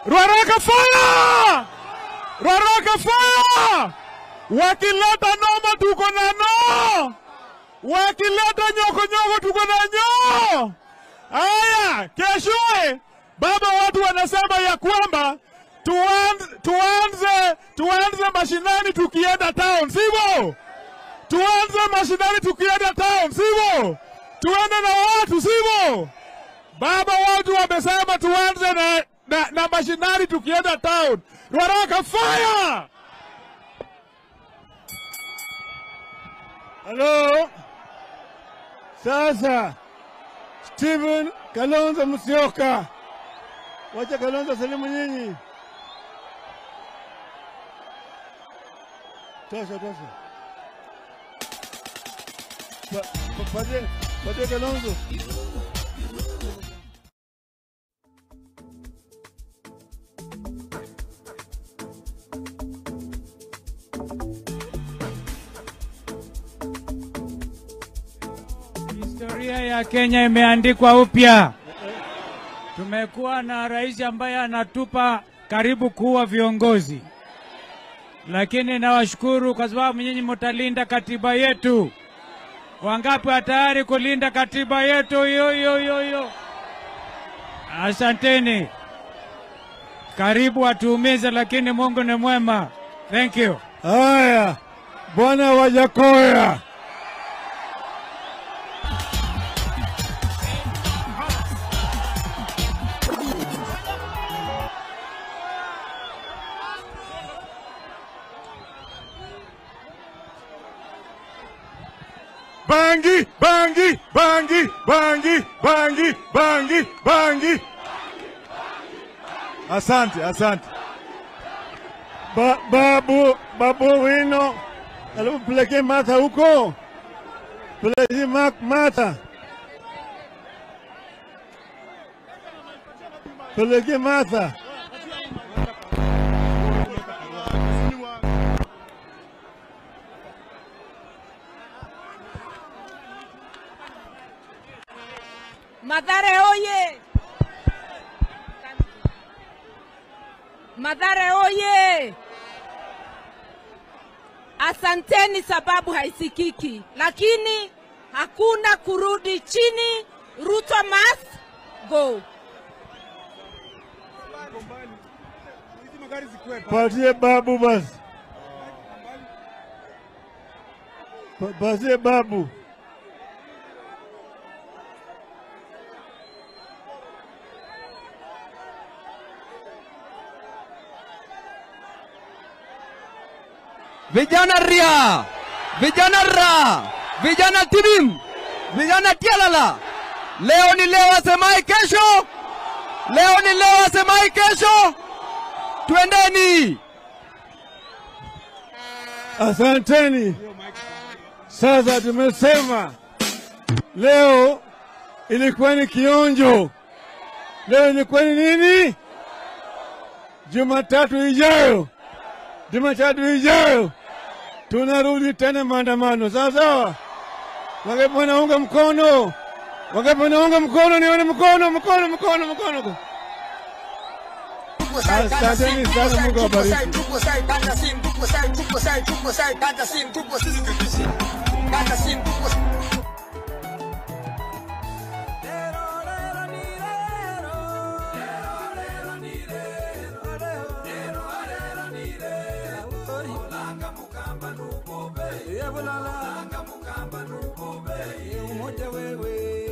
Ruaraka fire! Ruaraka fire! Wakileta noma tuko na no! Wakileta nyoko nyoko tuko na nyo! Aya, keshoe baba, watu wanasema ya kwamba tuanze mashinani tukienda town, sivyo? Tuanze mashinani tukienda town, sivyo? Tuende na watu, sivyo? Baba, watu wamesema tuanze na mashinani tukienda town. Ruaraka fire! Hello. Sasa Stephen Kalonzo Musyoka. Wacha Kalonzo salimu nyinyi. Tosha, tosha. Patie Kalonzo. Historia ya Kenya imeandikwa upya. Tumekuwa na rais ambaye anatupa karibu kuwa viongozi. Lakini nawashukuru kwa sababu nyinyi mtalinda katiba yetu. Wangapi wa tayari kulinda katiba yetu? Yo yo yo yo. Asanteni. Karibu watuumize, lakini Mungu ni mwema. Thank you. Haya, Bwana Wajakoya. Bangi, bangi, bangi, bangi, bangi, bangi, bangi. Asante, asante. Babu Wino, alafu pelekee Martha huko. Pelekee Martha. Pelekee Martha. Mathare oye! Mathare oye! Asanteni sababu haisikiki, lakini hakuna kurudi chini. Ruto must go. Patie babu basi. Patie babu. Vijana ria, vijana ra, vijana tibim, vijana tialala. Leo ni leo asemai kesho. Leo ni leo asemai kesho. Twendeni. Asanteni. Sasa tumesema leo ilikuwa ni kionjo. Leo ilikuwa ni nini? Jumatatu ijayo. Jumatatu ijayo tunarudi tena maandamano. Sawa sawa. Wangapi wanaunga mkono? Wangapi wanaunga mkono? Nione mkono, mkono, mkono, mkono. Asanteni sana, Mungu awabariki. Umoja wewe.